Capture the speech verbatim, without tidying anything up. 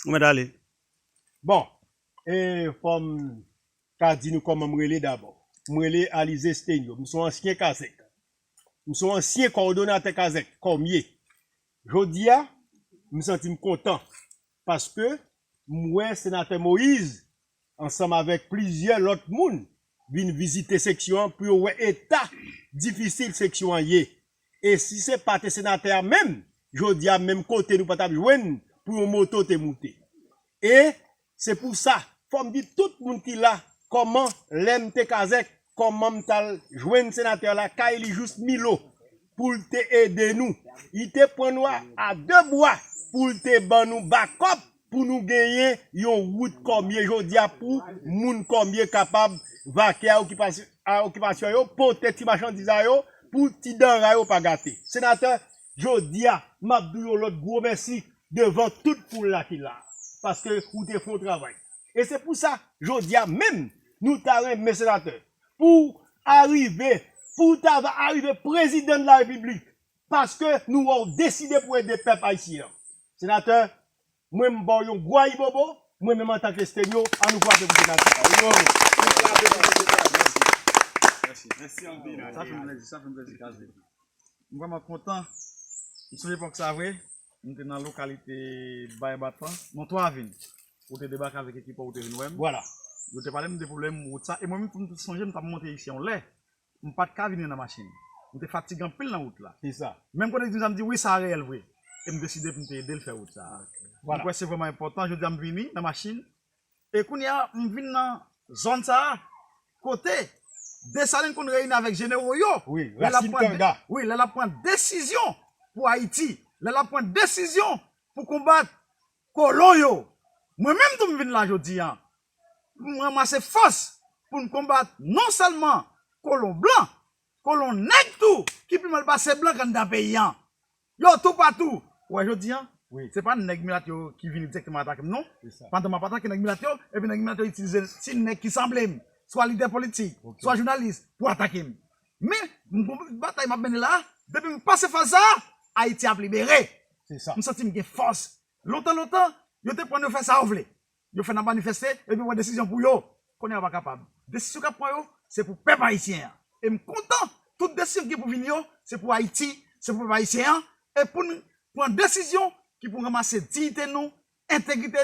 Ou mèt ale. Bon, e fò m ka di nou kòman m rele dabò. M rele Alizé Stenio. M se yon ansyen kazèk. M se yon ansyen kowòdonatè kazèk, kòmye. Jodi a, m santi m kontan paske m wè senatè Moïse ansanm avèk plizyè lòt moun vin vizite seksyon an pou yo wè eta difisil seksyon an ye. E si se pa te senatè a menm, jodi a menm kote nou pa t ap jwenn pou yon moto te moute. E se pou sa, fò m di tout moun ki la, kòman lè m te kazèk, kòman m t al jwenn senatè a lakay li jous Milo pou l te ede nou. Li te pran nou a, a de bwa pou l te ban nou bakòp pou nou genyen yon wout kòmye jodi a pou moun kòmye kapab vake a okipasyon, a okipasyon yo, pote ti machandiz a yo pou ti danra yo pa gate. Senatè, jodi a, m ap di w yon lòt gwo mèsi devan tout foul la ki la, paske ou te fè yon travay. E se pou sa, jodi a menm, nou ta renmen senatè, pou w arive, pou w ta va arive prezidan de la repiblik, paske nou wè w deside pou ede pèp ayisyen an. Senatè, mwen m ba w yon gwo ayibobo, mwen menm antanke Stenio, an nou frape pou senatè. Mèsi, mèsi anpil. Sa fè m plezi, sa fè m plezi, Kazèk. M vrèman kontan. M sonje epòk sa vre. M te nan lokalite Bay Batan, non, Twa Ravin. Ou te debake avèk ekip ou, ou te vin wè m. Vwala. Ou te pale m de pwoblèm wout sa. E mwen menm, m te sonje m t ap monte isi yon lè. M pa t ka vini nan machin. M te fatige anpil nan wout la. Se sa. Menm kote di m sa, m di, "Wi, sa reyèl vre." E m deside pou m te ede l fè wout sa. Ok. Vwala. M kwè se vrèman enpòtan. Jodi a, m vini nan machin. E kounye a, m vin nan zòn sa a, kote Desalin konn reyini avèk jenero yo. Wi, lè l ap rasin pran de-, kanga. Wi, lè l ap pran desizyon pou Ayiti, lè l ap pran desizyon pou konbat kolon yo. Mwen menm tou m vin la jodi a, m ranmase fòs pou n konbat non sèlman kolon blan, kolon nèg tou, ki pi mal pase blan k anndan peyi a. Yo toupatou. Ou wè jodi a, wi, se pa nèg milat yo ki vini dirèkteman atake m, non. Se sa. Pandan m ap atake nèg milat yo, epi nèg milat yo itilize ti nèg ki sanble m, swa lidè politik, ok, swa jounalis, pou atake m. Men, m gon batay m ap mennen la, depi m pase faz sa a, Ayiti ap libere. Se sa. M santi m gen fòs. Lontan, lontan, yo te pran yo fè sa yo vle. Yo fè n ap manifeste, epi yo pran desizyon pou yo. Kounye a yo pa kapab. Desizyon k ap pran yo, se pou pèp ayisyen an. E m kontan, tout desizyon ki pou vini yo, se pou Ayiti, se pou pèp ayisyen an. E pou n pran desizyon ki pou ranmase diyite nou, entegrite